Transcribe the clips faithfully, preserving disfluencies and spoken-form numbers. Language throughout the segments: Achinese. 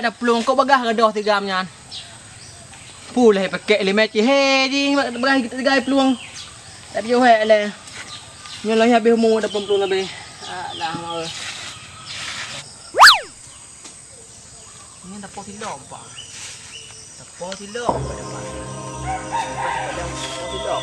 Plueng kok bagah gadoh tigam nyan. Puléh pakék lé mé cihé jih bagah tiga plueng. Tapi jeuet lé. Nyoe lagi habéh umu dah peuet plueng leubeh. Alah, mau. Ini dapat tilom, Pak. Dapat tilom, Pak. Dapat tilom.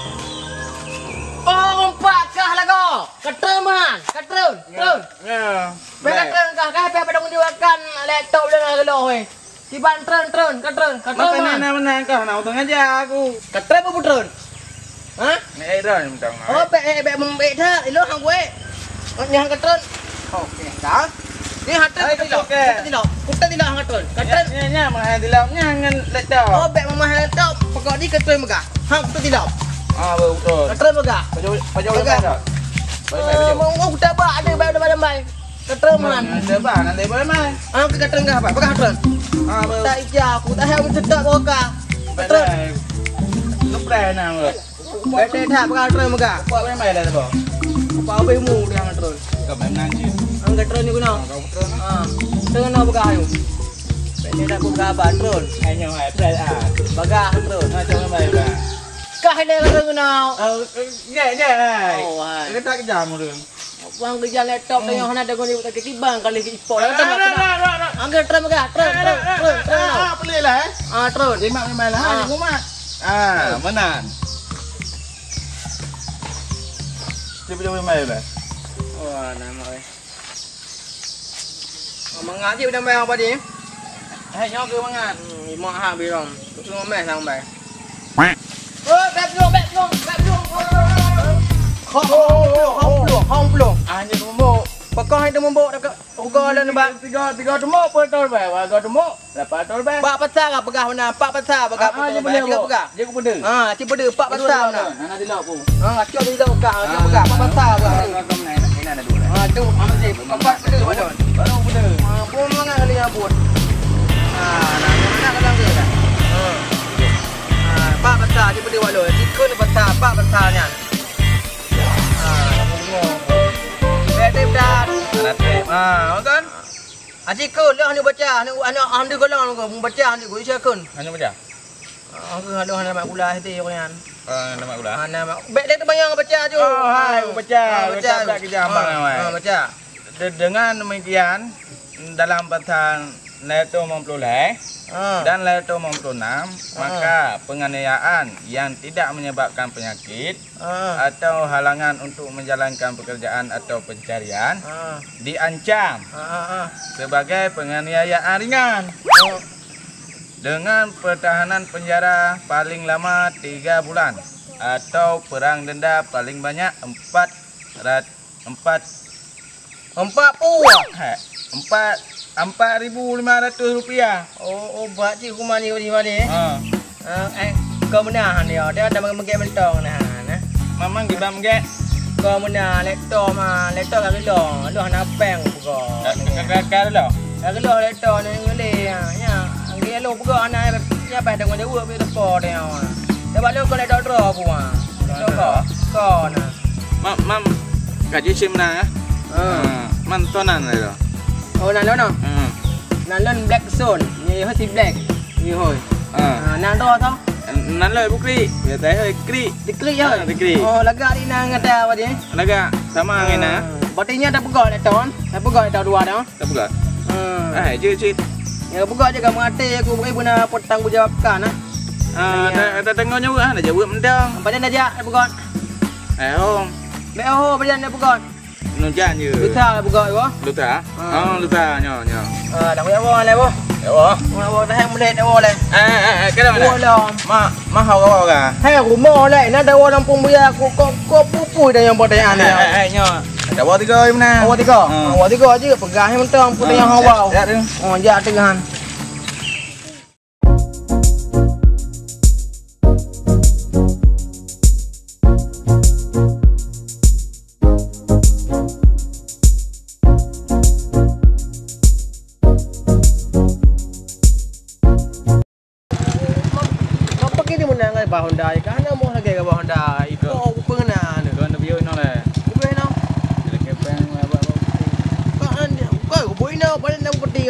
Oh, umpat kah lagoe? Ka treun man, ka treun, treun. Ya. Bèk ka treun kah, kah bèk padang diwakan laptop dan lagoe, weh. Tiban treun, treun, ka treun, ka treun man. Mana, mana kah nak untung aja aku. Ka treun apa treun? Ha? Ni ai dah ni mentang. Oh, bèk, eh, bèk membèk that. Ilo hang gue. Ni hang ka treun. Oke, dah. Ni hang treun. Ai, ka treun. Oke. Ka treun. Ka treun hang ka treun. Ka treun. Nya, nya, mahal di laut nya ngan laptop. Oh, bèk mahal laptop. Pokok ni ka treun megah. Hang ka treun di laut. Ah, betul. Ka treun megah. Pajak, pajak megah. Dah. Baik, baik, baik. Mau, mau kita ba ada bai, ada bai. Ka treun man. Ada ba, ada bai mai. Ah, ka treun kah apa? Peugah treun. Ah, baik. Tak ija aku, tak hai aku tetap boka. Ka treun. Ngeplay na, bro. Bèk that, peugah treun meugah. Kuat main-main dah, Bang. Kuat habéh mu dia ngon treun. Kau main nang je. Angkat treun ni guna. Kau treun. Ha. Treun nak peugah ayo. Bèk that peugah apa treun. Hanya main play ah. Bagah treun. Ha, jangan main dah. Kah ile treun guna. Oh, eh, nyak, nyak, hai. Oh, hai. Kita tak kejam, Bang. Buang keujang laptop teuh nyoe hana deungon ibu sakét tibang kali ipok. Angkat treun meugah, treun, treun, treun, treun. Ah, peuleueh lah, eh. Ah, treun. Lima, lima lah, ah. Lima mat. Ah, meunan. Cuba, cuba main lah. Oh, nama, eh. Oh, mangat cit udah bayar apa ni? Hai, nyoe keu mangat. Hmm, lima ha birong. Tu lima belas sampai. Oh, bèk bloe, bèk bloe, bèk bloe. Hong, hong, hong bloe, hong bloe. Ah, nyoe tumbok. Pakon hai tumbok dekat uga lan ba. Tiga, tiga tumbok, peuet tol bai. Tiga tumbok, lapan tol bai. Pak pasar ka peugah mana? Pak pasar peugah. Ah, ah, peuet tol bai. Tiga peugah. Dia kepada. Ha, cik pede, pak pasar mana? Hana dilok pun. Ha, cok dilok kah, cok peugah, pak pasar peugah. Ha, tu, amat cik, empat pede, baru. Baru pede. Ha, pun mangat kali nyabut. Ha, nah, nak kena ke dah? Ha. Ha, pak pasar, cik pede, baru. Cik kun pasar, pak pasar nyan. Ha, nak tengok. Kreatif dan. Kreatif. Ha, kan? Aci keu lheuh anu baca, anu, anu, anu golong keu, baca anu keu, isa keu. Anu baca? Ah, keu anu hana mak gula hati orang nyan. Ah, hana mak gula. Hana mak, bèk dia tu bayang baca tu. Oh, hai, baca. Ah, baca. Baca tu. Ah, baca. De-, dengan demikian, dalam pasal lhèe reutôh limong ploh lhèe dan lhèe reutôh limong ploh nam, maka penganiayaan yang tidak menyebabkan penyakit atau halangan untuk menjalankan pekerjaan atau pencarian diancam sebagai penganiayaan ringan dengan pertahanan penjara paling lama tiga bulan atau perang denda paling banyak empat rat-, empat Empat puluh. Heh, empat, empat ribu lima ratus rupiah. Oh, oh, bak cit hukuman ni, ni, ni. Ha. Ah, eh, kau menang dia. Dia ada mengek mentong nah, nah. Mamang di bam gek. Kau menang, laptop mah, laptop kat gelo. Lu hana peng buka. Kat, kat, kat, kat gelo. Kat gelo laptop ni ngeli. Ya, ya. Anggi lu buka anak, ya, pada ngejawab, tapi depa dia. Sebab lu kau laptop draw aku, ah. Kau, kau, nah. Mam, mam, ka jih cit meunan, eh? Ha. Ha, man toh nan lôn. Oh, nan lôn, oh? Ha. Nan lôn Black Zone. Nyoe hôi si Black. Nyoe hôi. Ha. Ha, nan droe toh? Nan lôn Bukri. Biasa hôi Kri. Di Kri, ya? Ha, di Kri. Oh, lagak di nan kata apa dia? Lagak sama ngon na. Ha. Berarti nyan dah peugah dah tahun. Dah peugah dah dua dah. Dah peugah? Ha. Ah, jeuet cit. Ya, peugah je kamu até aku beri guna petang ku jawabkan, ah. Ah, ya. Dah, dah tengok nyawa, ah, dah jawab mendang. Badan dah jak, dah peugah. Eh, oh. Bek oh, badan dah peugah. Nujan je. Luta dah peugah, wah. Luta? Ha. Oh, luta, nyo, nyo. Ah, dah kuyak wah, leh, wah. Ya, wah. Wah, wah, dah mulai, dah wah, leh. Eh, eh, eh, kena mana? Wah, lah. Ma, ma, hau, hau, hau. Hei, rumoh, leh. Nah, dah wah, lampung buya, aku, kok, kok, pupui dah yang buat dayah, eh, eh, eh, nyo. Ada awak tiga hari mana? Awak tiga? Ha. Awak tiga aja peugah yang mentang, pun yang awak. Ya, ya. Oh, ya, tegahan. Mak, mak pagi ni meunang ngon bah Honda, ka hana moh lagèe ka bah Honda. Iko peue na ni? Kau nak bieu inoe leh. Bieu inoe. Lagèe peng, abang, abang. Kau an, kau buet inoe, paling nak peti,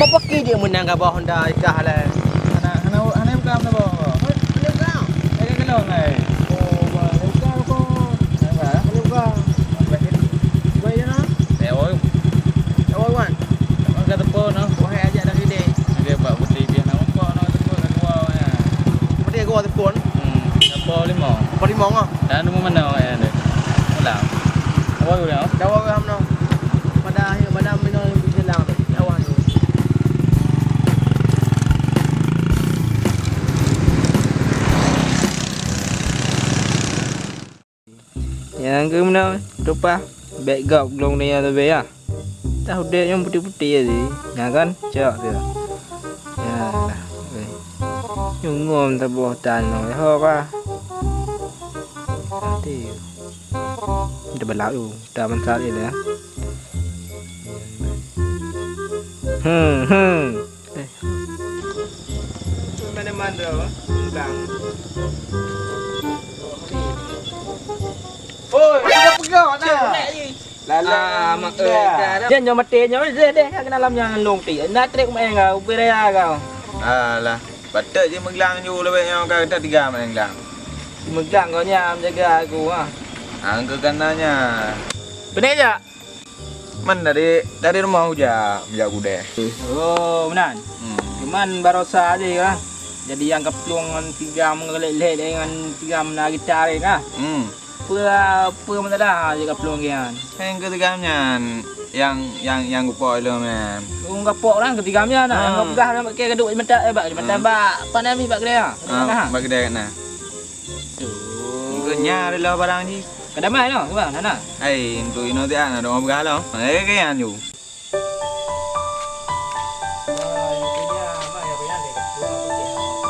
Meupaké jeuet meunang gabah Honda ikah lé. Hana, hana, hana buka, hana buka. Hana buka. Lagi kelong lai. Oh, hana buka apa? Hana buka. Hana buka. Baik je nah. Baik, oi. Baik, oi, wan. Wan ka teupeu noh. Wahai ajak dari deh. Dia bak putih dia nak rokok noh teupeu kat luar ya. Putih gua teupeu. Hmm. Apa boleh Pong ah. Dan mu mana orang yang ada? Pulang. Awak dulu ya. Dawa gam no. Pada akhir pada minum bilang tu. Dawa tu. Nyang keu meunan, tupah. Bèk gop glong donya leubeh, ya. Dah udép nyang putéh-putéh tadi. Nyan kan? Cok tu. Ya. Nyungom taboh tan nyoe. Ho ka. Hati. Dah balak tu. Dah mantap je dah. Hmm, hmm. Eh. Mana mandra, Bang? Oi, peugah-peugah nah. Lalang. Ah, mak, eh, dah. Dia nyoe maté nyoe, deh, deh, kena lam nyang long ti. Nak trek main kau, ubé raya kau. Alah, patut je meuglang ju lebih nyoe ka kita tiga main glang. Meuglang kau nyam jaga aku, ha. Angka kananya. Benar je? Man dari, dari rumah uja, uja gudeh. Oh, meunan. Hmm. Cuman barosa aja kan. Jadi yang keplung ngon tiga mengelet-let dengan tiga mena gitar kan. Hmm. Peue, peue masalah je ka plueng kian? Heng keu tigam nyan nyang, nyang, nyang gupok ilong nyan. Ureueng gapok urang keu tigam nyan, ah, nyang peugah urang bak kèe gadôk di mata, eh, bak di mata, ah, bak pane mi bak keudè, ah. Ah, bak keudè na. Tu. Engko nya adalah barang ji. Ka damai noh, kiban, hana? Hai, untuk inoe tian, ada orang peugah lom. Eh, ke nyan ju.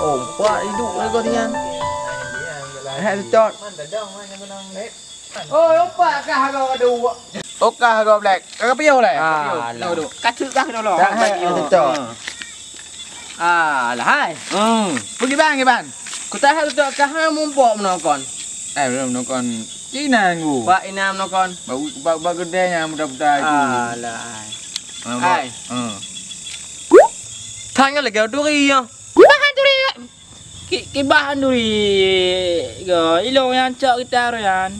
Oh, empat hidup lagu nian. Eh, cot. Oh, empat kah kau dua. Oh, kah kau black. Kau piu lah. Ah, lah. Kacuk kah dulu. Dah, eh, cot. Ah, lah hai. Hmm. Pergi bang, pergi bang. Ku tahu tu kah mumpok menokon. Eh, belum menokon. Cina nggu. Pak Inam nokon. Bak, bak, bak gedenya muda-muda itu. Alah. Ah, bak, hai. Hmm. Tanya lagi duri ya. Bahan duri. Ki, kibahan duri. Ga, ilong yang cak kita rian.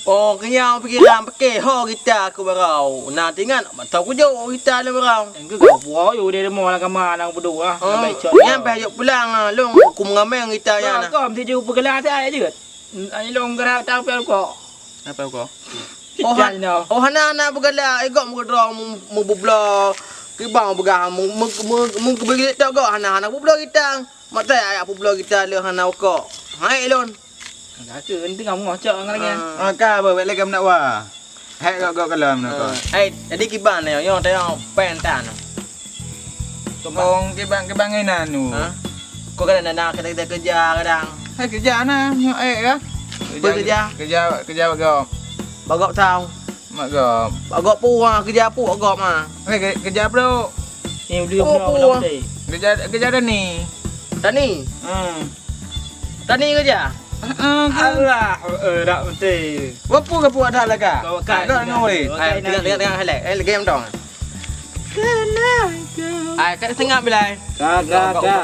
Oh, kenyang pikiran pakai ho kita aku barau. Nah, tingat mata kujok kita le barau. Engke kau puo yo dari mo lah kama nang bedu ah. Oh, nyampe jok pulang ah, long ku mengameng kita ya nah. Kau mesti jauh pegelang saya je. Ai long gerak tang peuko. Apa ko? Oh, ha-, oh, hana, hana beugala, eh, gok meukeudroe, mu-, meubublo. Kibang peugah, mu-, mu-, mu-, mu-, beugala tok gok, hana, hana bublo gitang. Mak tai ayak bublo gita le hana uko. Hai lôn. Enggak ke, enti kamu ngocok ngan lagi. Ah, ka ba, bèk lagèe meunak wa. Hai gok, gok kalon meunak ko. Ah, eh, jadi kiban nyoe, nyoe tayong pen tan. Wong kibang-kibang inan tu. Ha? Ko kadang-kadang kita, kita kerja kadang. Hai kerja na, nyoe eh ya. Bekerja. Kerja, kerja bagop. Bagop tau. Bagop. Bagop pu ha, kerja pu bagop ha. Hai ke-, kerja bro. Ni udah. Oh, pu. Kerja, kerja Dani. Dani. Hmm. Tani kerja? Heeh, kan. Alah, eh, dak mesti. Wapu ke puak dah laka? Kau kai. Kau dengar weh. Kau kai. Dengar, dengar, dengar, helek. Eh, lagi yang dong. Ai, kat setengah bilai. Ka, ka, ka.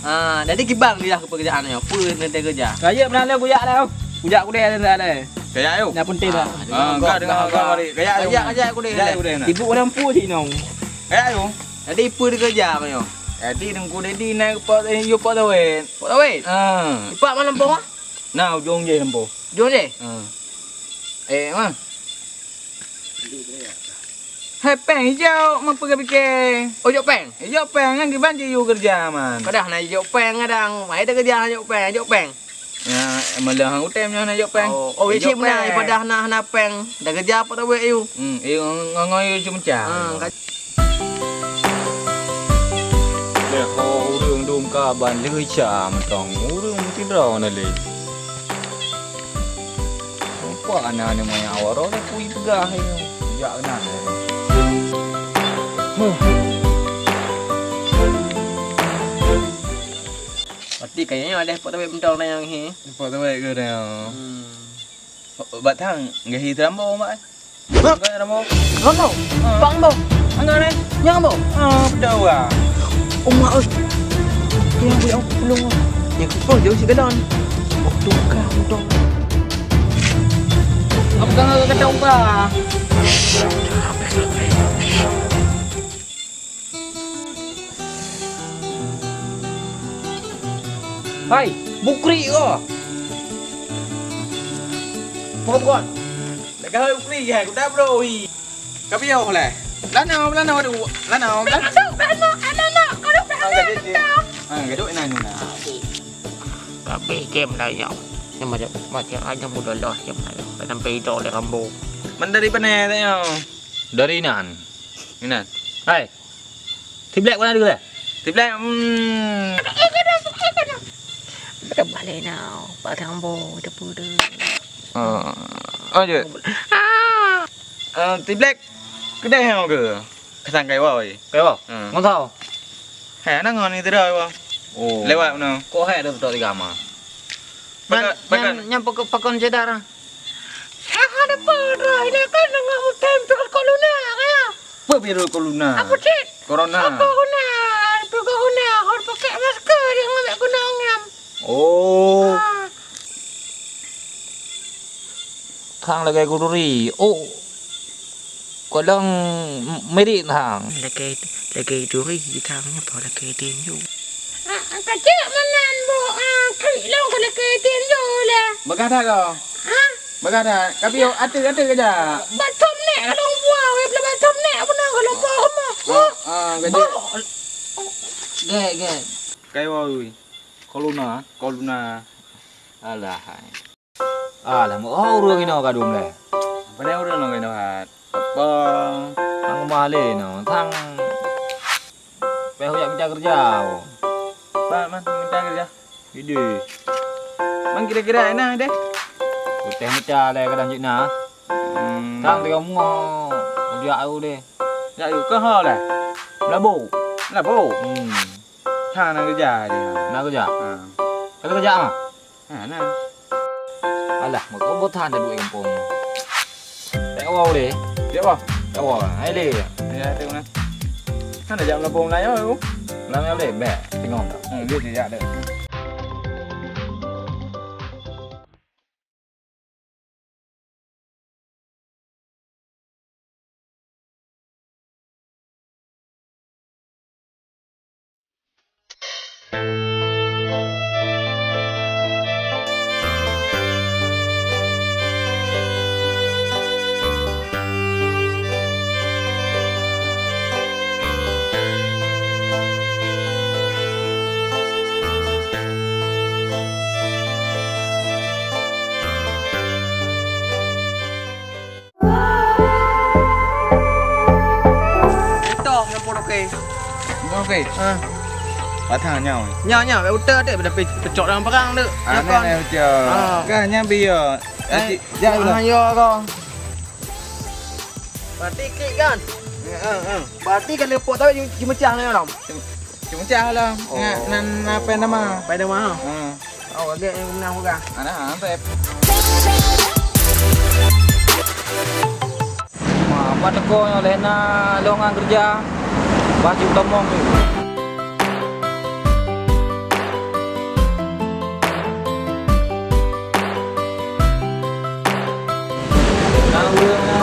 Ah, jadi kibang dia ke pekerjaan nyoe. Apa nanti kerja? Kaya pernah le kuyak dah. Kuyak ku deh dah dah. Kaya ayo. Nak penting dah. Ah, kau dengar kau mari. Kaya ayo. Kaya aja ku deh. Kaya ku deh. Ibu orang pu si nong. Kaya ayo. Jadi ipu dia kerja nyoe. Jadi dengku dedi naik pot, eh, you pot tawet. Pot tawet? Ah. Ipak mana lempoh ah? Nah, ujung je lempoh. Ujung je? Ah. Eh, mah. Hai peng hijau, mah peugah pikir. Oh, jok peng? Eh, jok peng kan kiban je you kerja man. Kadang na jok peng kadang. Mai dah kerja jok peng, jok peng. Ya, malah hang utem nyoh na jok peng. Oh, oh, isi mena pada hana hana peng. Dah kerja apa tak buat you? Hmm, eh, ngoi-ngoi you cuma cah. Ah, Leh ho ureueng dum kaban leuca mantong ureueng meusidroe na lé. Nampak aneuk-aneuk manyak awak roh pui peugah nyoe. Jak keunan. Huh. Berarti kayaknya ada pot tawet mantong na nyang hi. Pot tawet ke dah? Hmm. Ba-, batang gahi teurambong, Mak. Hah? Enggak teurambong. Teurambong? Ha. Pak Ambong? Enggak, Nek. Nyang Ambong? Ha, betul, Wak. Oh, Mak, oi. Yang boleh aku tolong, Mak. Yang kupon jauh si galon. Waktu buka, aku tahu. Apa kau enggak kata ubah? Hai, bukri ko. Bukan, bukan. Dah kau free ya, aku tak bro. Tapi ya oleh. Lana, lana, waduh, lana, lana. Aduh, lana, aduh, lana. Ah, gaduk je. Ah, gaduk ina ni nah. Tapi game dah ya. Yang macam, macam aja mudah lah game dah ya. Sampai itu oleh Rambo. Mana dari mana tanya? Dari nan. Inan. Hai. Tiblek mana dulu? Tiblek, hmm. Betul balik now. Pak Rambo, tepu tu. Ah. Oh, je. Ah. Eh, Tiblek kedai yang ke? Kesan kai wau. Kai wau? Hmm. Ngau tau. Hai, nang ngau ni tira wau. Oh. Lewat mana? Kok hai dah betul tiga ma? Pakai, pakai. Nyam, nyam pakon, pakon cedar. Hah, ada apa, Roy? Dah kan nengah mutem tu kok luna, ya? Apa virus corona? Apa cit? Corona. Apa corona? Apa corona? Kau pakai masker dia ngambil guna ngam. Oh. Ah. Thang lagèe gururi. Oh. Kodong mirit thang. Lagèe, lagèe duri thang nyoe, lagèe tinju. Ah, kacak manan bu, ah, kali long kena ke tinju lah. Bagah dah kau. Ha? Bagah dah. Tapi yo, ate, ate kerja. Batom nek kalau buah, weh, belum batom nek, apa nak kalau buah rumah. Ah, ah, kerja. Gek, gek. Kai woi. Koluna, koluna. Alah, hai. Alah, oh, ureueng inoe kadum lé. Apa dia ureueng inoe hat? Apa? Tang mah lé inoe, tang. Peh jak minta kerja. Ba, man, minta kerja. Idi. Man kira-kira enak deh. Uteh minta lé kadang jik na. Hmm. Tang tiga mua. Dia au deh. Ya, yuk ke hal deh. Labo. Labo. Hmm. Tang nak kerja dia. Nak kerja? Ha. Ada kerja mah? Ha, nah. Alah, meukeubot that duek gampông. Tak wow deh. Tak wow. Tak wow. Hai deh. Ya, tengok nah. Kan dah jam lampung layar tu. Lam yang deh, bek. Tengok tak? Hmm, dia tidak ada. Toh, nyoe pun okey. Nyoe okey? Ha. Batang nyoe. Nyoe, nyoe, bèk uteuk dek, bèk peucok dalam perang dek. Ah, nyoe nyoe, kan. Nyoe, nyoe, biar. Eh, cik, jak dulu. Ah, ya, kau. Berarti klik kan? Ya, ha, ha. Berarti kan lepok tapi cuma cah ni, Lam. Cuma cah lah. Oh. Ngan, nan apa nama? Apa nama? Ha. Oh, lagèe nyang meunang peugah. Ana, ha, Sep. Wah, apa teuko nyoe lé na lôn ngon keureuja. Bah ju tamong tu. Assalamualaikum.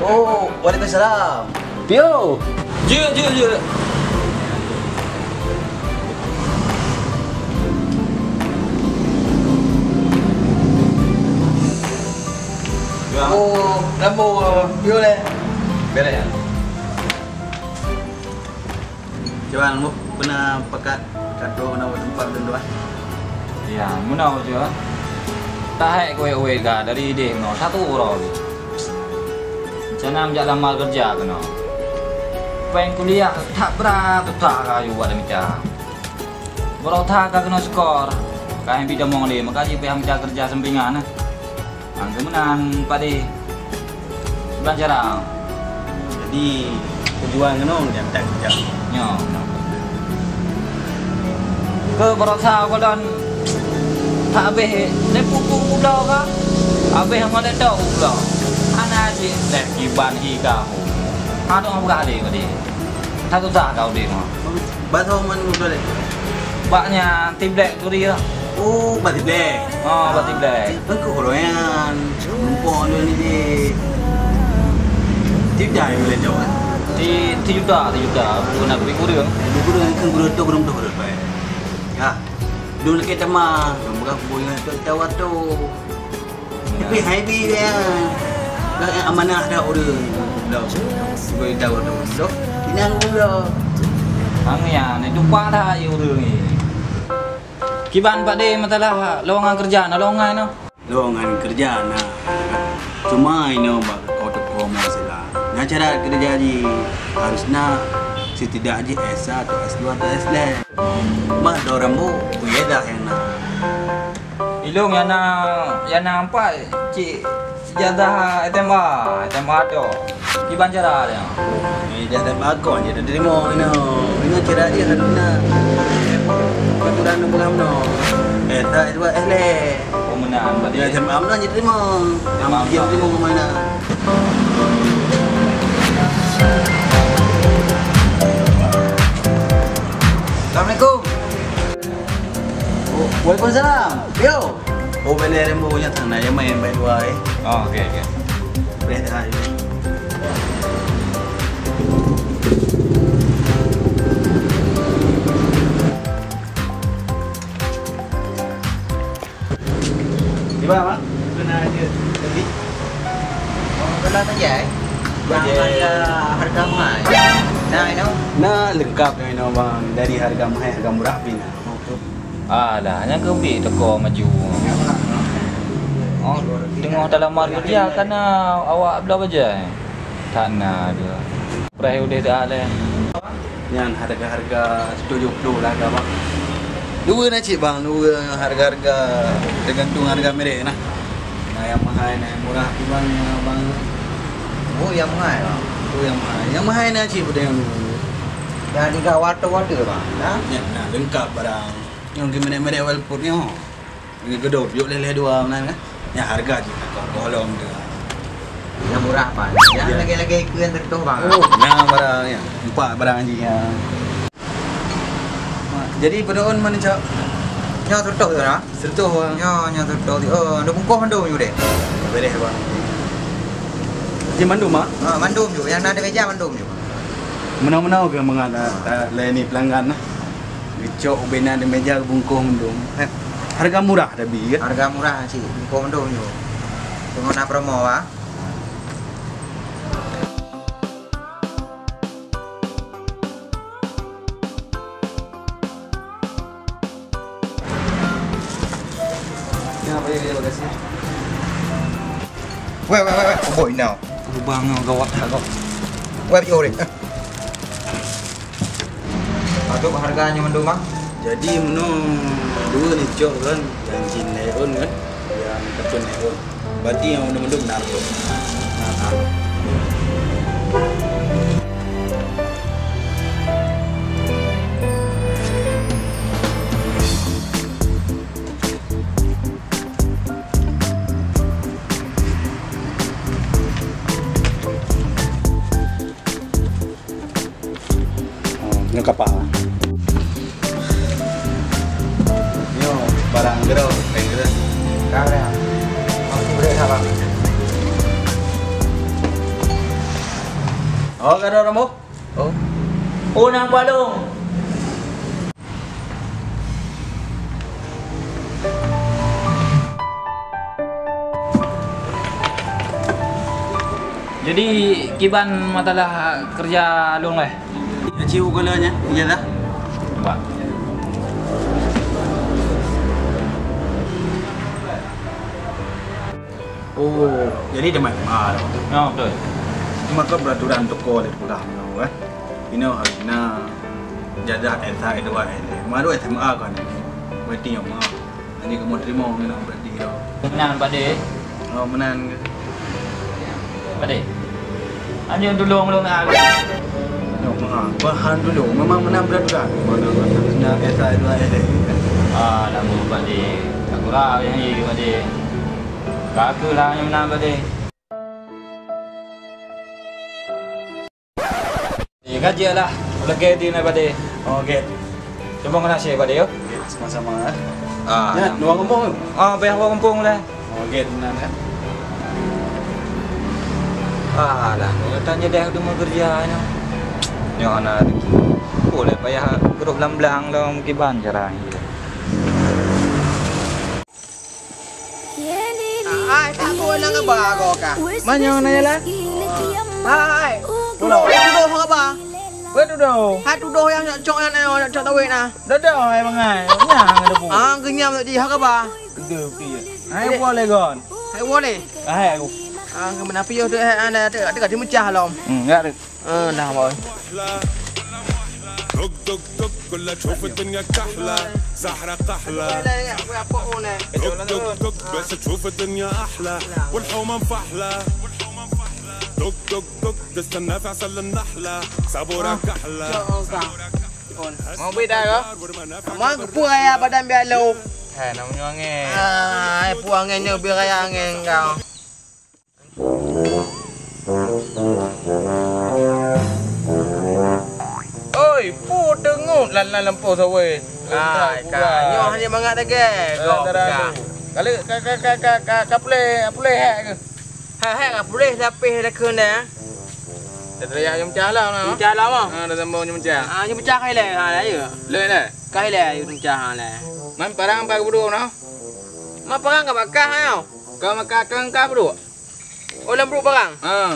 Oh, waalaikumsalam. Pio. Jeuet, jeuet, jeuet. Oh, lampu, Pio lé. Beres ya. Cuman mu pernah pakat kado na tempat dua. Ya, meunoe je. Tahek kuweh-kuweh ga dari idéh meunoe satu uroe. Rencana meujak lamar keureuja keunoe. Péng kuliah that brat tutak ka yue buat demikian. Baroe that ka keunoe seukor, ka hana bi tamong lé, maka jipeuhah mita keureuja sampingan. Nyan keuh meunan, Pakdé. Kiban cara? Jadi, tujuan keunoe nyang that keureuja. Nyoe, nyoe. Keu baroesa ulôn tak habéh lé pupu ubloe ka, habéh ngon lé dok ubloe. Hana cit lé kiban hi ka. Adoe peugah lé, Pakdé. That susah ka udép nyoe. Bak soe man muda lé? Bak nyan Tiblek turi lah. Oh, bak Tiblek. Oh, bak Tiblek. Kan keu uroe nyan. Mumpung lôn ni deh. Tidak yang boleh jawab. Di, di juta, di juta, bukan nak beri kurang. Beri kurang, kan kurang tu, kurang tu, kurang baik. Ya, dulu kita mah, bukan punya tu, kita waktu. Tapi hai bi dia. Dah amanah dah urang. Dah. Beri tahu tu. So, ini yang dulu. Ang ya, ni tumpah dah ya urang ni. Kiban Pak De masalah lowongan kerja, na lowongan no? Lowongan kerja na. Cuma inoe bak kau teuka masalah. Nah, cara kerja ji harus na setidak ji S satu, S dua atau S tiga. Bah, dua rambu, kuya dah yang na. Ilong yang na, yang na empat, cik. Ijazah S M A, S M A tu. Kiban cara dia? Ijazah S M A kon je diterima ina. Ina cara dia harus na peraturan dalam no. Eh, tak dua eh leh. Oh, menang tadi. Ya, S M A mana je terima. Nama dia terima ke mana? Assalamualaikum. Oh, waalaikumsalam. Yo. Oh, bela rembo nya sana ya main baik wai. Oh, okey, okey. Boleh dah. Di mana, Mak? Kena aja. Tadi. Oh, kena saja, eh? Yang ada harga mahal. Nah, ini. Nah, lengkap dah ini, Bang. Dari harga mahal, harga murah pina. Alah, nyang keubiet teuka maju. Oh, teungoh talamar kerja kana awak bloe bajai. That na dua. Preh udeh dah leh. Nyan harga-harga tujuh puluh lah ka, Bang. Dua na cit, Bang, dua harga-harga tergantung harga merek nah. Nah, yang mahal, nah, yang murah tu, Bang, Bang. Oh, yang mahal, Bang. Oh, yang mahal. Yang mahal na cit pada yang dua. Yang tiga water, water, Bang. Nah. Ya, nah, lengkap barang. Nyang keumeudeh-meudeh walaupun nyoe. Geudong, yuk leleh dua meunan kan. Nyang harga jih takong gohlom tu. Nyang murah, Bang. Nyang lagèe-lagèe ikeu nyang teutoh, Bang. Oh, nyang barang nyang empat barang jih nyang. Jadi peudeuh mana, Cok? Nyoe teutoh tu, Bang. Teutoh, Bang. Nyoe, nyoe teutoh tu. Oh, dah bungkôh mandum ju deh. Beres, Bang. Jadi mandum, Mak? Ha, mandum ju. Nyang na di meja mandum ju. Meunoe-meunoe keuh mangat, ah, ah, layani pelanggan nah. Geucok ubena di meja, bungkôh mandum. Eh, harga murah tapi kan? Harga murah cit, bungkôh mandum nyoe. Teungoh na promo, ah. Ya, apa ya, terima kasih. Weh, weh, weh, weh. Boy, now. Lubang nyoe gawat that kok. Weh, piôh deh. Patut harga nyoe mandum, Bang? Jadi meunoe dua ni cok kan, yang jin lhèe rôn kan, yang katun lhèe rôn. Berarti yang mandum-mandum enam rôn. Nah, enam rôn. Oh, nyoe kapa. Nyoe barang gero, peng gero. Ka, ya. Makasih, Bre, salam. Oh, ka ada orang, Bu? Oh. Oh, nampak dong. Jadi, kiban masalah kerja lôn leh? Ya, ci u gula nya, iya dah. Nampak. Oh, jadi teman S M A tu. Ya, betul. Cuma kan peraturan toko di sekolah tu kan. Ina harus na ijazah S satu, S dua, S tiga. Malu S M A kan. Berarti yang ma. Jadi kamu terima dengan berarti ya. Meunan, Pak De. Oh, meunan. Pak De. Anjing tulung lôn ah. Nyok ma. Bahan dulu. Memang meunan berat-berat. Mana, mana, mana S satu, S dua, S tiga. Ah, lama, Pak De. Tak kurang yang ni, Pak De. Ka keuh lah nyang meunan, Pak De. Eh, ka jeuet lah. Lagèe di na, Pak De. Oh, oke. Terima kasih, Pak De, yo. Oke, sama-sama, eh. Ah, ya, nah. Luar kampung tu? Ah, payah luar kampung lah. Oh, oke, tenang, ya. Ah, lah. Katanya dah tu mau kerja, you know. Nyoe hana rezeki. Boleh payah grob lam blang lom kiban cara hidup. Hai, tak boleh nang kaba kau kah? Mana nyoe na ialah? Hai, tudoh, tudoh kaba. Apa tudoh? Hai, tudoh nyang nak cok nyan, nak cok tawet na. Dodo hai bangai. Nyang ada bu. Ah, kenyam tak jih kaba. Itu pi. Hai boleh gon. Hai boleh. Hai aku. Ah, ke mana piyoh tu, eh, ada, ada, ada, ada mecah lom. Hmm, enggak ada. Eh, nah, boy. دق دق دق، كلها تشوف الدنيا كحلة، زهرة قحلة. دق دق دق، بس تشوف الدنيا أحلى، والحومة مفحلة. دق دق دق، تستنى في عسل النحلة، صبورة كحلة. Mau beda ke? Mau ke pura ya badan biar lo. Hai, namanya angin. Ah, pura angin nyo biar raya angin kau. Oi, pu teungeut lan-lan lampôh sawét. Ai, ka. Nyoe hana mangat lagèe. Gok ka. Kali ka, ka, ka, ka, ka, ka puleh, puleh hek ke? Ha, hek ka puleh tapi dah kena. Dah teriak nyum cah lah, nah. Nyum cah lah, mah. Ha, dah sambung nyum cah. Ah, nyum cah kai leh, ha, ya. Leh, leh. Kai leh, nyum cah, ha, leh. Man parang apa keudua, nah? Ma parang ka bakah, ha. Ka bakah, ka, ka beudôk. Oh, lam brôk barang? Ha.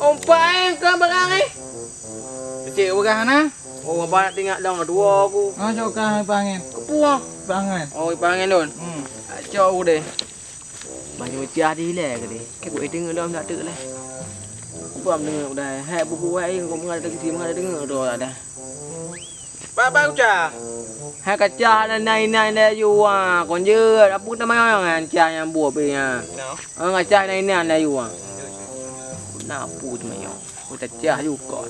Umpai keu barang, eh? Kecil barang na? Oh, abang nak tingak dong dua aku. Ha, cok ka ipang angin. Kepuah. Ipang angin. Oh, ipang angin lôn. Hmm. Cok aku deh. Banyak mutiah di hilai ke deh. Kaku eh tengok dong tak tek lah. Bang tengok dah. Hai bubu wai kau mengadak kecil mengadak tengok tu dah. Ba, ba kucah. Hai kacah na nai nai na yuwa kon jeuet. Apu ta mayong ngan cah nyang buah pi nya. No. Ah, kacah nai nai na yuwa. Na apu ta mayong. Ku ta cah ju kon.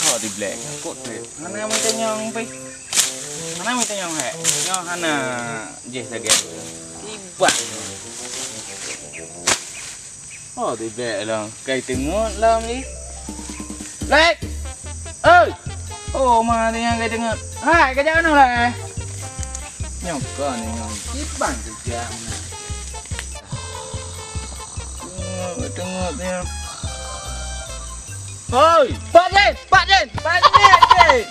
Oh, di black. Kok trip? Mana yang mau tanya, Pi? Hana mita nyang hék. Nyoe hana jih lagèe. Ibak. Oh, tibèk lom. Kai teungeut lom ni. Black! Oi! Oh, ma nyang kai teungeut. Hai, ka jak keunoe lah, eh? Nyoe kon nyoe. Kiban tu jak. Teungeut, teungeut nyoe. Hoi, Pak Jin, Pak Jin, Pak Jin, Jin.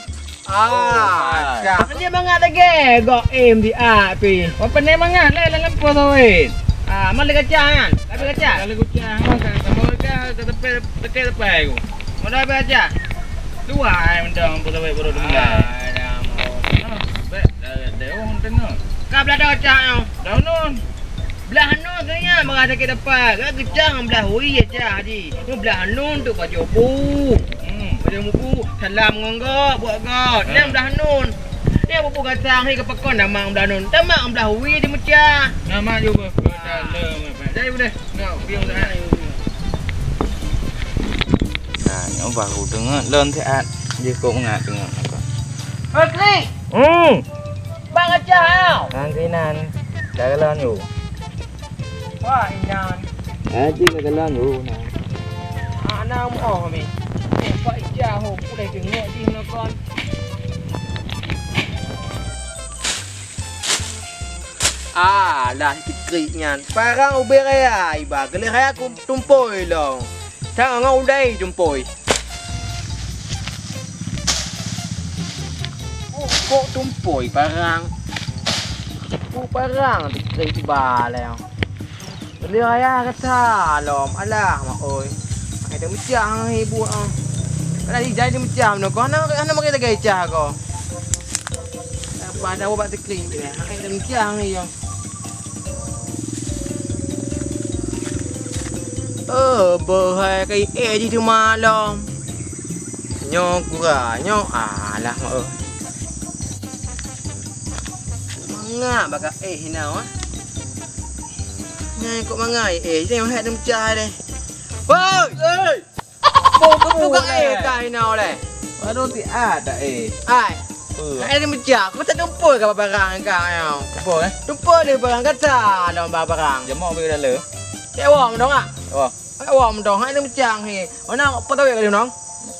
Ah, oh, dia mangat lagi. Gok em di api. Apa ni mangat lah dalam pos awit. Ah, mana kaca kan? Tapi kaca. Kalau kaca, ha, sama ka tepi tepi aku. Mana apa kaca? Dua ai mendang pos awit baru dua. Ah, dah mau. Ah, baik, dah dah orang tengok. Kau belada kaca. Daun nun. Blah nun tu nya marah sakét dapat. Ka geucah blah hui ya cah haji. Mu blah nun tu pajoh bu. Hmm, pajoh bu. Salam ngon gok, buat gok. Nang blah nun. Ni bubu gatang hi ka pakon dah mak blah nun. Tamak blah hui di mecah. Nama juga. Jadi udah. Enggak, biar udah. Nah, nyoe baru deungoe lôn siat. Jih kok ngak deungoe apa. Hei, Klik! Hmm. Bang Acah, au! Nang keunan, ka lôn yue. Wah, inan. Aji ka lôn yue, nah. Ana moh mi. Eh, Pak Ija ho, pulai deungoe jih nokon. Alah, si Krik nyan. Parang ubé raya, iba geuleh raya ku tumpôi lom. Sang ngon udai tumpôi. Oh, kok tumpôi parang? Oh, parang si Krik iba lé. Beli raya kata lom, alah mak oi. Hai dah mecah hang ibu ah. Kalau ijai dah mecah mano ko, hana hana makai lagi ijah ko. Apa ada ubat tekling je. Hai dah mecah hang iya. Oh, bohai kai eh di rumah lom. Nyoe kura, nyoe alah mak oi. Manga baka eh hina ah. Nyan kok mangai eh, jadi hai dah mecah deh. Woi! Hei! Kok buka eh ka hina oleh? Baru ti ada eh. Ai. Hai dah mecah, kau tak tumpul ka barang ka nyau. Tumpul eh? Tumpul deh barang kata dong barang. Jamok bagi dalam. Cek wong dong ah. Wah. Cek wong dong, hai dah mecah he. Mana apa tahu ya kali nong?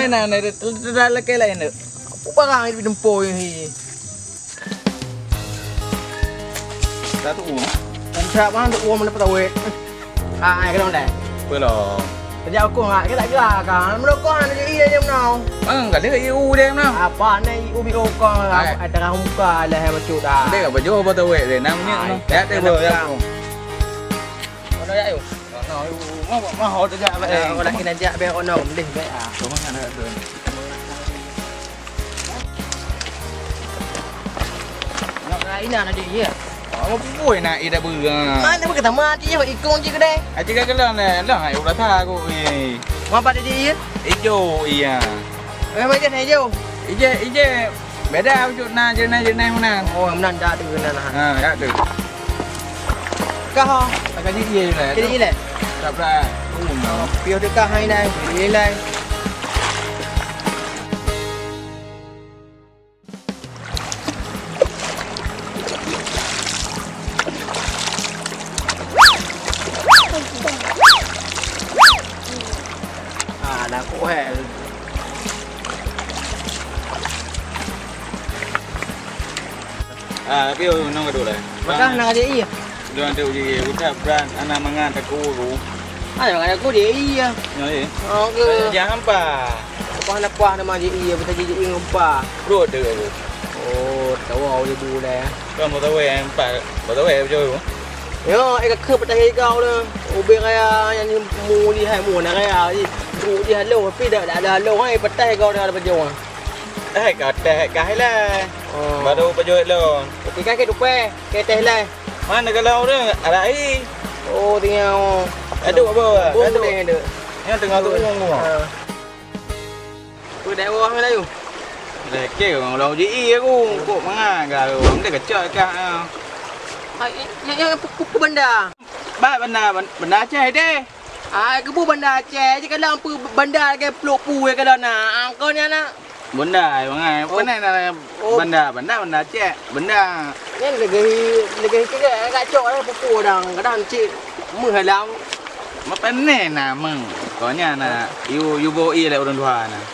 Mana ni? Ada lakée lain tu. Apa barang di tempo ni? Dah tu. Kan siap bang, tu uang mana petawet. Ah, ai kena dah. Apa lah? Kerja aku ngak, kita gerak kan. Merokok hana jadi iya je menau. Ah, enggak ada iya u dia menau. Apa ni ubi okong lah. Ai. Ai tengah muka lah yang macam dah. Dia apa jauh apa tawet dia? Enam menit. Ai, ya, tak tak boleh. Ada ya, yuk. Nah, yuk. Mau, mau, mau, tak jak, eh. Orang nak kena jak, biar orang nak beli, baik ah. Kau mana nak tu? Nak inan adik, ya? Awak pun nak ida beurang. Mana pun kata mati, ya, ikong je kedai. Aja gagal lah, lah, ayo rasa aku, eh. Mau apa tadi, ya? Ijo, iya. Eh, macam ijo? Ije, ije. Beda ujuk na jenai-jenai meunan. Oh, meunan dak tu kena nah. Ha, dak tu. Kah, ha? Agak jadi je lah. Jadi je lah. Tak pula. Oh, piôh dekat hai nai. Jadi je lah. Ah, dah kuat. Ah, tapi oh, nong gaduh lah. Makan nak aja iya. Dia ada uji ucap berat anak mangan tak kuru. Ada mangan aku dia iya. Ya, ya. Oh, ke. Jangan apa. Apa nak puah nama aja iya, betul jadi iya ngumpa. Bro, ada aku. Oh, tahu awak ibu dah. Kan mau tahu yang empat. Mau tahu yang jauh. Ya, eh, kakak patah kau dah. Ubeng raya yang muli hai mu nak raya. Bro, dia halo, tapi dah, dah ada halo, hai, patah kau dah ada baju. Eh, kau teh kah lah. Oh. Baru pajoh lôn. Okey, kan ke dupe? Ke teh lah. Mana kalau orang ada air? Oh, tengok. Aduh, apa? Bung Aduh. Deh, aduh. Yang tengah tu bung. Ha. Apa dah orang Melayu? Leke orang ulang uji aku. Kok mangat ke orang dia kecak kah? Ha. Hai, yang, yang pu-, pu-, pu benda. Ba benda, benda Aceh deh. Ah, kebu benda Aceh je kalau apa benda ke peluk pu ke kalau nak. Ah, kau ni anak. Benda, mangai. Oh. Pernah nak benda, benda, benda Aceh. Benda. Ni lagi, lagi kira agak cok lah pupu orang. Kadang cik meuhalang. Mapanai nama. Kau ni anak. You, you bawa iya lah orang dua nah.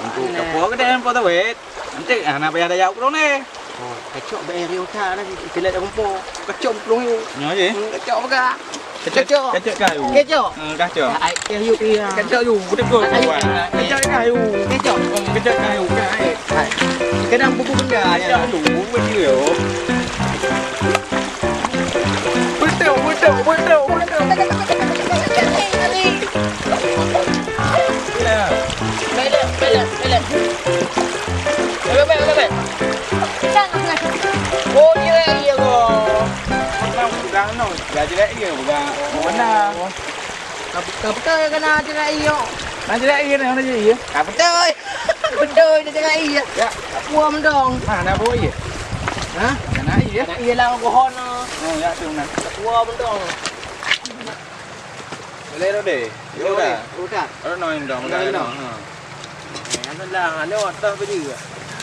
Untuk kapo ke dah empat tawet. Nanti ah, nak payah daya ukurong ni. Oh, kacok bayar dia utak dah. Kita lihat rumput. Kacok ukurong you. Nyo je. Hmm, kacok apa kak? Kacok, kacok kayu. Kacok. Hmm, kacok. Ai, kayu iya. Kacok you, betul. Ai, ai, ai. Kacok kayu. Kacok. Hmm, kacok kayu, kai. Ai. Kadang buku benda ya. Kacok you, betul. Betul, betul, betul, betul. Ya. Belek, belek, belek. Belek, belek, belek. Oh, dia iya ko. Memang pegang no. Jadi lah iya pegang. Mana? Kau, kau betul kena jadi iya. Nah, jadi iya, nah, jadi iya. Kau betul. Betul, dia jadi iya. Ya. Aku am dong. Mana bawa iya? Hah? Kena iya. Kena iya lah, pohon. Oh, ya, tu nah. Aku am dong. Boleh dah deh. Ya udah. Udah. Ada no yang dah, udah. Ha. Eh, ada lah, ada atas baju.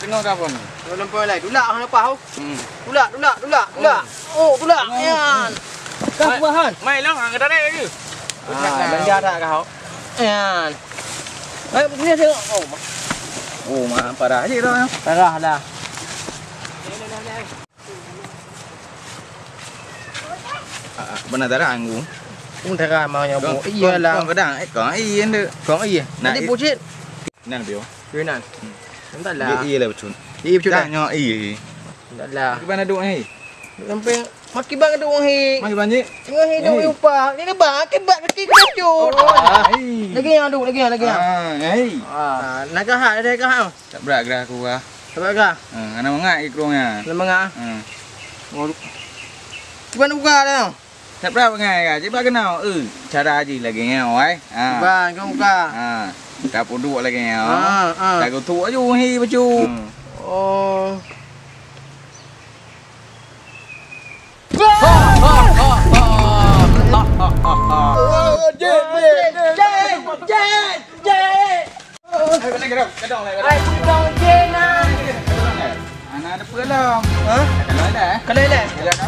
Tengok ke apa ni? Kalau nampak lai, tulak hang lepas tu. Hmm. Tulak, tulak, tulak, tulak. Oh, tulak. Yan. Kah bahan. Mai long hang kata deh lagi. Ah, belanja tak kau? Yan. Ai, ni tengok. Oh, ma-, oh, ma-, parah je dah. Parah dah. Ah, benar darah anggu. Pun darah mau nyobo. Iyalah. Kong kadang, eh, kong iya ndak. Kong iya. Nah, jadi i-, bucit. Nan bio. Nan. Entahlah. Iya lah betul. Iya betul dah. Nyo iya. Entahlah. Kiban aduk ni. Sampai makin bang aduk ni. Makin banyak. Tengah hidup lupa. Ni lebar akibat kaki kecut. Lagi yang aduk, lagi yang, lagi yang. Ah, hai. Ah, nak kah, ada kah? Tak berat gerah aku kah. Tak berat kah? Hmm, anak mengak ikrongnya. Anak mengak? Hmm. Kiban buka dah. Tak pernah pengai ka. Cuba kenal. Eh, cara aji lagi ngau ai. Ha. Cuba kau buka. Ha. Tak puduk lagi ngau. Ha, ha. Tak kutuk aju hi bacu. Hmm. Oh. Jin, jin, jin, jin, jin. Hai, pudong jin ah. Anak ada peulom. Ha?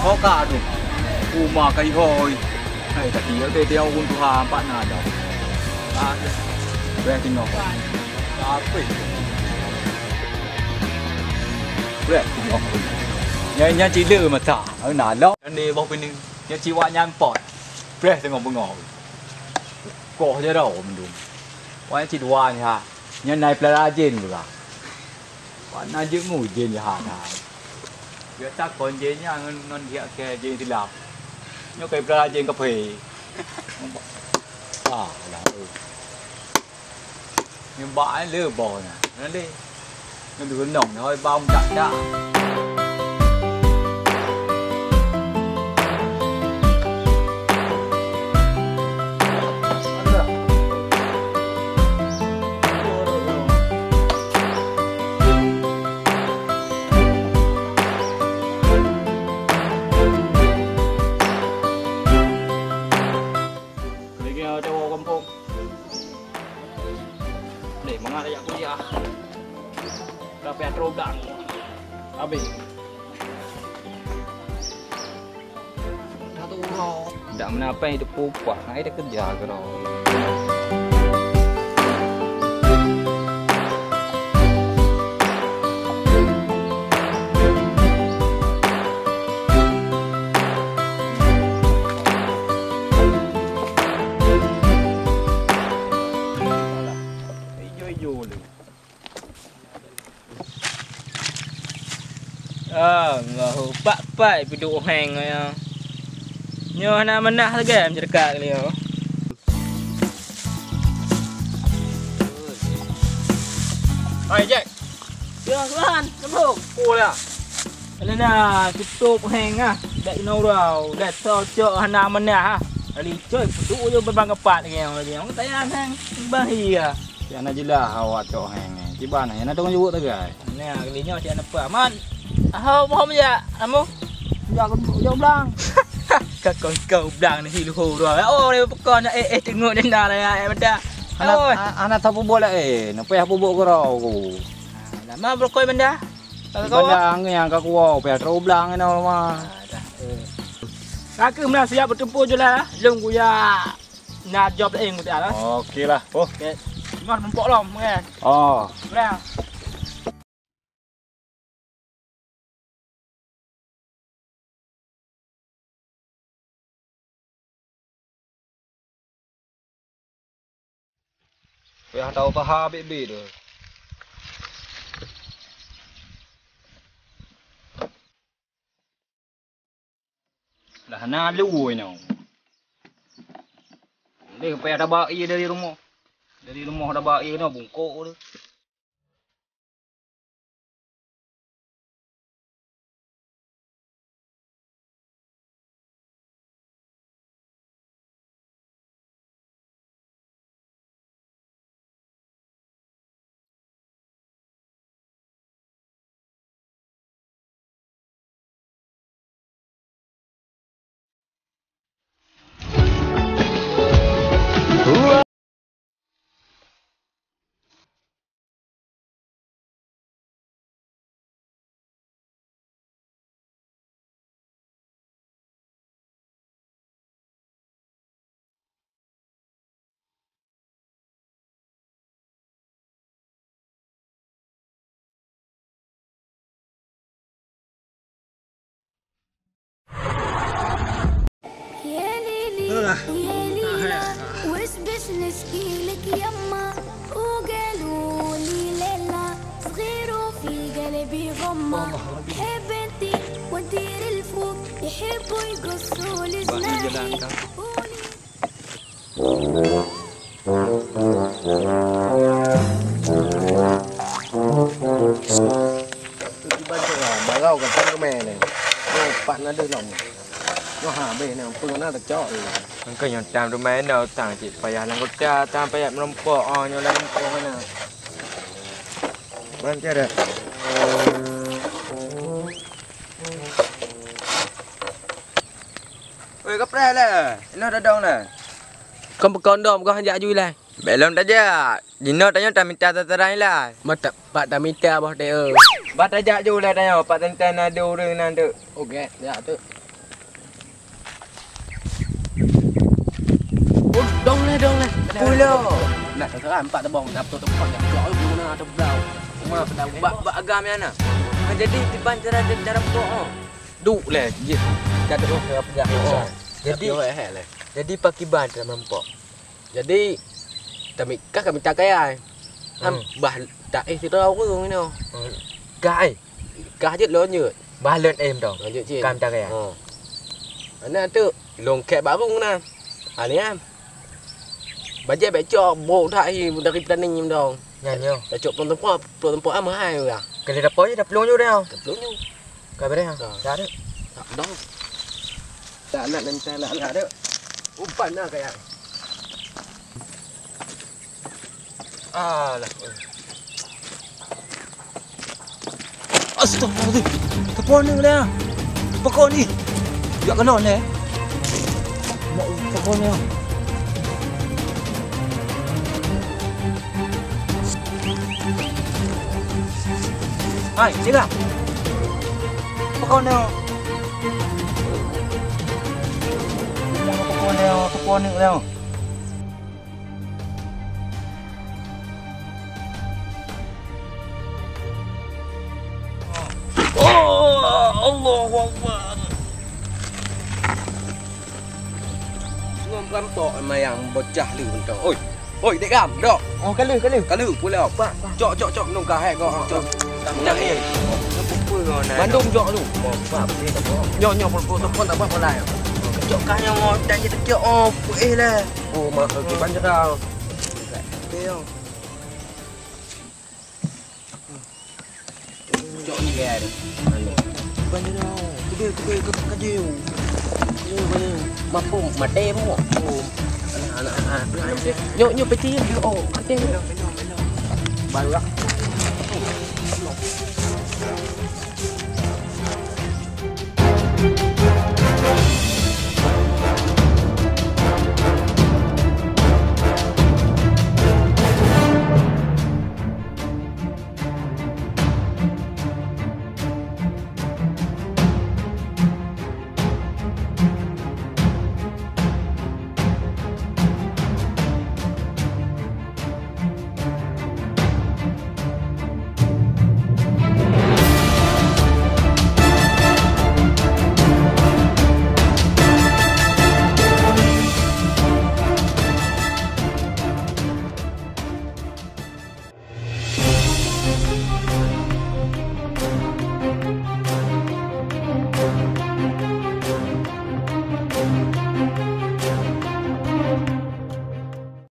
Ho ka tu. Uma kai hoi. Hai, tapi ya, dia, dia ureueng tuha empat na dah. Ah, dia tengok. Apa? Dia tengok. Nya, nya cile mata. Ai, na lo. Kan dia bawa pini. Nya ciwak nyan pot. Preh tengok bengok. Koh je dah mendung. Wah, ci dua ni ha. Nyan nai pelara jin pula. Wah, na jeuet mu jin jahat ha. Biasa kon jin nyan ngon, ngon diak ke jin silap. Nyoe kai pelara jin kaphé. Ah, lah. Nyoe bak ai le boh nyan. Nyan le. Nyoe deunong nyoe bau dak-dak. Lagi ada orang kampung. Deh, mangat jak kuliah. Dah payah teroblang. Habis. Dah tu uroe. Dak meunapai teupeu upah, hai dah keureuja keudroe. Ijo-ijo le. Allahu, pat-pat peuduek héng nyoe. Nyoe hana manah lagèe masyarakat kali nyoe. Hai, Jack. Ya, Tuhan, sambung. Oh, dah. Alena, tutup héng ah. Dak inoe urau, dak cocok hana manah ah. Kali coy, peuduek je beubang kepat lagèe nyoe. Tayang héng, bahia. Cit hana jeulaih awak cok héng nyan. Kiban nyan, na teuka jeuet tagai. Nah, kali nyoe cit hana peue. Aman. Aho, mohon jak. Amu. Jak, jak blang. Ka kon kau blang ni, hi luhô dua. Oh, dia pekon, eh, eh, tengok denda lah, eh, benda. Anak, oh, a-, anak sapu bola, eh, nak payah pubuk keurau ku. Ah, nama berokok benda? Benda angin yang ka kuwau, payah teroblang ni rumah. Ah, dah. Eh. Aku meunan siap bertempur je lah. Jom kuya. Na job laén, Kak, lah. Oke lah. Oh. Oke. Cuma mumpok lom, oke. Oh. Udah. Dah tahu paha bit-bit tu. Dah na lu inoe. Leh payah taba ie dari rumoh. Dari rumoh taba ie keunoe bungkôk tu. يا ليلي، يا ليلى، واش باش نشكي لك يما؟ وقالوا لي لالا، صغير وفي قلبي غمة. حب انتي ودير الفوق، يحبوا يقصوا لجناحي. Barô gata keumè nyoe. Nyoe pat na deuh lom. Nyoe ha beh nyoe peue na teucok. Engkau nyang tam rumah ina utang cit payah lam kota, tam payah meureumpok, oh, nyoe lam rumpok mana. Ban cara. Oi, kapreh le. Inoe dodong le. Kon peukondom kah jak ju ilai. Bèk lom tajak. Jinoe tanyoe tamita tataran ilai. Mata pat tamita boh teu. Bah tajak ju ilai tanyoe, pat teuntèe na dua ureueng nan tu. Oke, jak tu. Oh, dong leh, dong leh. Pulo. Nak terang empat tebong, nak betul tempat nak keluar dulu na teblau. Cuma bak bak agam ya na. Ha, jadi kiban cara cara pok. Duk leh, jih. Ka duk ke peugah. Jadi, jadi pakiban cara mempok. Jadi, kami, kah kami takai ai. Ham, hmm, bah taéh sidroe ureueng nyoe. Hmm. Kah ai. Kah jeuet lôn jeuet. Bah lôn em dong. Lanjut cit. Kam takai ai. Hmm. Aneuk tu, lôn kek baru na. Ha, ni kan. Bajèe bèk cok brok that hi dari petani nyoe dong. Nyan nyoe. Dah cok peulom teumpat, peulom teumpat ah mahai urang. Kali dapur je dah peulom je dah. Dah peulom je. Ka beureh, ha? Ka. Dah, dek. Tak dong. Tak nak, nak minta nak, nak, dek. Umpan na kaya. Alah. Astagfirullahaladzim. Telepon ni dah. Pokok ni. Jak kena ni. Mak, pokok ni. Hai, Cik Gam. Apa kau ni? Apa kau ni? Apa kau ni? Oh, Allahu Akbar. Ngon perampok mayang bocah lu mentong. Oi, oi, Dek Gam, dok. Oh, ka lheueh, ka lheueh. Ka lheueh pula. Bah, bah. Cok, cok, cok, nungkah hai kau. Cok. Cok. Cok ni. Apa kau nak? Mandum cok lu. Mau apa? Apa ni tak apa? Nyo, nyo, pun, pun, pun tak apa, pun lah. Cok kah nyo mau tak je cok. Oh, peuéh lah. Oh, mak, okey, panjang kau. Okey, yo. Cok ni kan. Bukan ni tau. Kuda, kuda, kuda, kuda. Kuda, kuda. Mampu mati pun. Oh. Anak, anak, anak, anak. Nyok, nyok, peti. Oh, mati. Baru lah.